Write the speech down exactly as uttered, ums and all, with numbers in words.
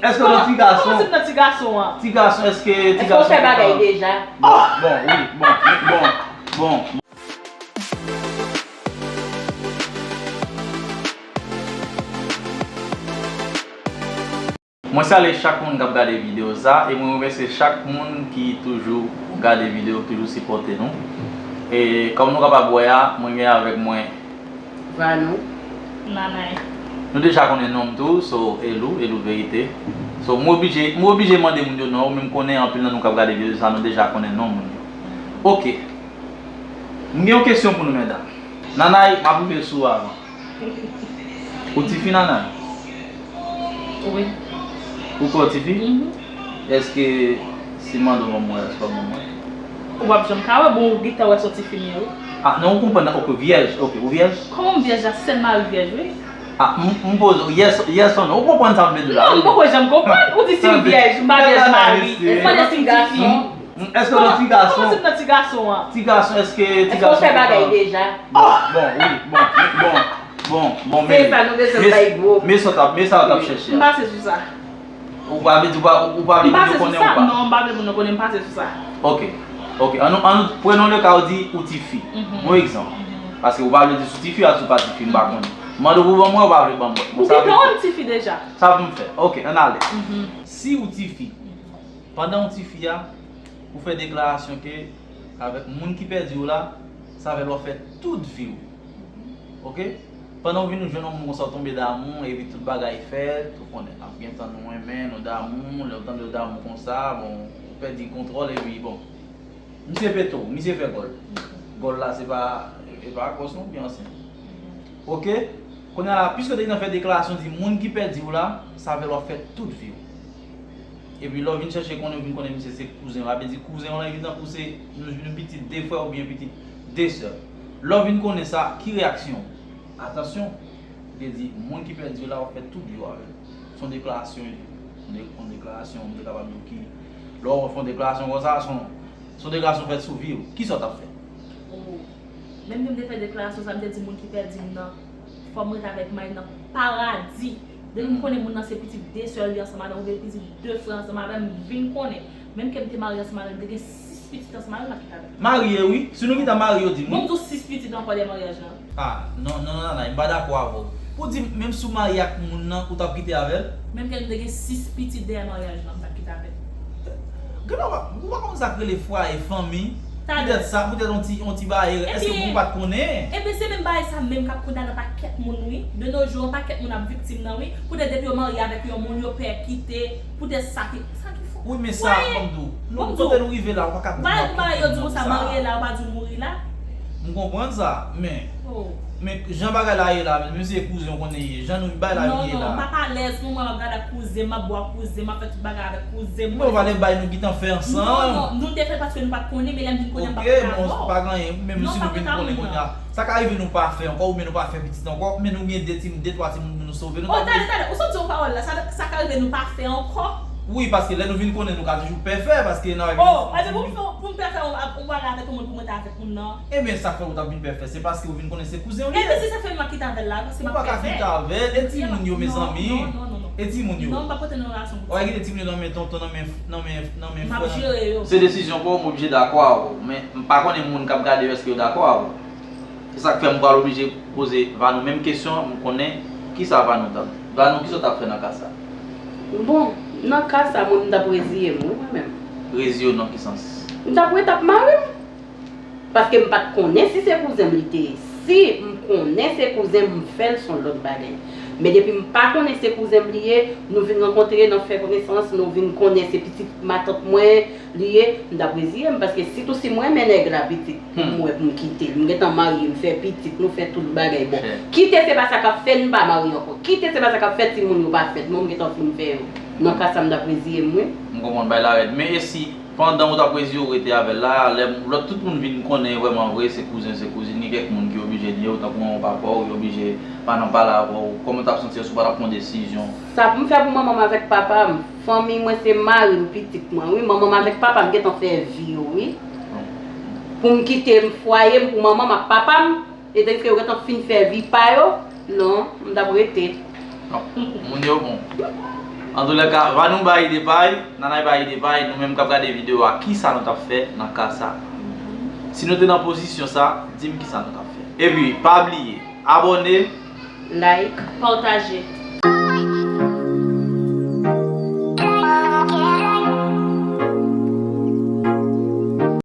Èske w nan ti gason? Kòman se nan ti gason an? Ti gason, èske ti gason? Èske w fè bagay deja? Bon, bon, wi, bon, bon, bon. Mwen salye chak moun k ap gade videyo sa e mwen remèsye chak moun ki toujou gade videyo, toujou sipòte nou. E kòm nou kapab wè a, mwen gen avèk mwen Vanou. Nanay. Nou deja konnen non m tou, so Elou, Elou Verite. So mwen oblije, mwen oblije mande moun yo non yo, men m konnen anpil nan nou k ap gade videyo sa, nou deja konnen non moun yo. Oke. M gen yon kesyon pou nou, medam. Nanay, m ap rive sou ou avan. Ou tifi, Nanay? Wi. Ou kwè w tifi? Mhm. Èske si m mande w ban m wè, èske w ap ban m wè? Ou p ap janm ka wè, bon, ou gentan wè se yon tifi m ye, wi. Ah, non, ou konprann, ok, ou vyèj, ok, ou vyèj? Kòman m vyèj la? Sèl mari vyèj, wi. Ah, m, m poze w, yes, yes or no. Ou konprann sa m vle di w la, wi? Non, m poko janm konprann. Ou di si m vyèj, m pa vyèj mari. Mwen se ti gason. Mm, èske w nan ti gason? Kòman se nan ti gason an? Ti gason, èske ti gason? Èske w fè bagay deja? Bon, bon, wi, bon, bon, bon, bon, men, men sa w t ap, men sa w t ap chèche a. M pase sou sa. Ou pa vle di, ou pa, ou pa vle moun yo konnen ou pa? Non, m pa vle moun yo konnen, m pase sou sa. Ok, ok. Ann nou, ann nou, prenons le cas ou di ou tifi. Mhm. Yon egzanp. Mhm. Paske ou pa vle di si w tifi a, si w pa tifi, m pa konnen. M mande w pou ban m wè, ou pa vle ban m wè. Ou gentan wè m tifi deja. Sa pou m fè. Ok, ann ale. Mhm. Si ou tifi, pandan ou tifi a, ou fè deklarasyon ke avèk moun ki pèdi w la, sa vle di w ap fè tout vi w. Ok? Pandan w vin jwenn yon moun konsa, w tonbe damou, epi tout bagay fèt, ou konnen, ap gen tan nou renmen, nou damou, lè w tande w damou konsa, bon, ou pèdi kontwòl, epi bon. Misye pete w, misye fè gòl. Gòl la, se pa, e pa gwòs non, oubyen ansyen. Ok? Kounye a la, piske w te gentan fè deklarasyon, di moun ki pèdi w la, sa vle w ap fè tout vi w. Epi lè w vin chèche konnen, w vin konnen misye se kouzen w. Sa vle di kouzen w lan, li vin tankou se nou, nou pitit de frè oubyen pitit de sè. Lè w vin konnen sa, ki reyaksyon w? Atansyon, li te di, moun ki pèdi w la, w ap fè tout vi w avè l. Se yon deklarasyon li ye. Yon de-, yon deklarasyon, m te kapab di w ki, lè w fè yon deklarasyon konsa, se yon, se yon deklarasyon fèt sou vi w. Kisa w t ap fè? Oh. Menm jan m te fè deklarasyon sa, m te di moun ki pèdi m nan, fò m rete avèk mari nan paradi. Depi m konnen moun nan se pitit de sè l ye ansanm avè m, oubyen pitit de frè ansanm avè m, m vin konnen. Menm ke m te marye ansanm avè l, m te gen sis pitit ansanm avè l, m ap kite avè l. Marye, wi. Si nou gentan marye, yo di m, wi. Bon, m di w sis pitit ankò dèyè maryaj lan. Ah, non, non, non, non, m pa dakò avè w. Pou di m, menm si w marye ak moun nan, ou t ap kite avè l? Menm ke m te gen sis pitit dèyè maryaj lan, m t ap kite avè l. Gade, ou pa, ou pa konn sa k rele fwaye, fanmi. Poutèt sa, poutèt yon ti, yon ti bagay, èske ou pa t konnen? Ebyen, se menm bagay sa menm k ap konn nan pakèt moun, wi. De nos jours, yon pakèt moun ap viktim nan, wi. Poutèt depi yo marye avèk yon moun, yo pè kite. Poutèt sa ki, sa ki fò. Wi, men sa, ban m di w, nou, kote nou rive la, ou pa ka, ou pa ka kite moun nan konsa. Marye la, ou pa di w mouri la. M konprann sa, men, men jan bagay la ye la, menm si se kouzen w konnen ye, jan nou, bagay la vin ye la. Non, non, m p ap alèz, non, mwen m ap gade ak kouzen m, m ap bwè ak kouzen m, m ap fè tout bagay avèk kouzen m. Men ou pa t bay nou gentan fè ansanm. Non, non, nou te fè l paske nou pa t konnen, men lè m vin konnen, m p ap pran avè w. Ok, bon, pa gen anyen, menm si nou vin konnen kounye a. Sa ka rive nou pa fè ankò, oubyen nou pa fè pitit ankò, men nou gen de ti, de twa timoun pou nou sove, nou ta... Oh, tande, tande, ou sot di yon pawòl la, sa, sa ka rive nou pa fè ankò. Wi, paske lè nou vin konnen, nou ka toujou pè fè, paske nan... Oh, epi pou m fè, pou m pè fè yon, yon bagay avèk yon moun pou mwen ta avèk moun nan. Ebyen, sa k fè ou t ap vin pè fè, se paske ou vin konnen se kouzen w li ye. Ebyen, se sa k fè m ap kite avè l la, paske m ap pè fè. Ou pa ka kite avè l, e timoun yo, mezanmi. Non, non, non, non, non. E timoun yo. Non, m p ap pote nan relasyon pou timoun. Ou pa kite timoun yo nan men tonton, nan men, nan men, nan men frè. M ap jere yo. Se desizyon pa w, m oblije dakò avè w, men m pa konnen moun k ap gade yo, èske yo dakò avè w. Se sa k fè m pral oblije poze Vanou menm kesyon an, m konnen kisa Vanou t ap, Vanou, kisa w t ap fè nan ka sa? Bon, nan ka sa, mwen, m t ap reziye m, wi, mwen menm. Reziye w nan ki sans? M t ap ret ap mari m. Paske m pa t konnen si se kouzen m li te ye. Si m konnen se kouzen m, m fè l, se yon lòt bagay. Men depi m pa konnen se kouzen m li ye, nou vin rankontre, n ap fè konesans, nou vin konnen se pitit matant mwen, li ye, m t ap reziye m, paske sitou si m renmen nèg la pitit, pou m wè pou m kite l. M gentan marye, m fè pitit, nou fè tout bagay. Bon, kite se pa sa k ap fè n pa marye ankò. Kite se pa sa k ap fè timoun yo pa fèt. Mwen, m gentan fin fè yo. Nan ka sa, m t ap reziye m, wi. M konprann bay la rèd. Men e si, pandan ou t ap reziye w rete avè l la, lè lòt tout moun vin konnen vrèman vre, se kouzen, se kouzin, gen kèk moun ki oblije di yo, tankou manman papa w, yo oblije pa nan pale avè w, kòman w t ap santi w si w pa t ap pran desizyon? Sa pou m fè pou manman m avèk papa m? Fanmi mwen se mari m, pitit mwen, wi. Manman m avèk papa m gentan fè vi yo, wi. Pou m kite m fwaye m pou manman m ak papa m, etandiske yo gentan fin fè vi pa yo, non, m t ap rete. Non, moun yo bon. Antoulèka, Vanou bay ide pa'y, Nanay bay ide pa'y, nou menm k ap gade videyo a, kisa nou t ap fè nan ka sa? Si nou te nan pozisyon sa, di m kisa nou t ap fè. Epi, pa bliye, abòne, Like, pataje.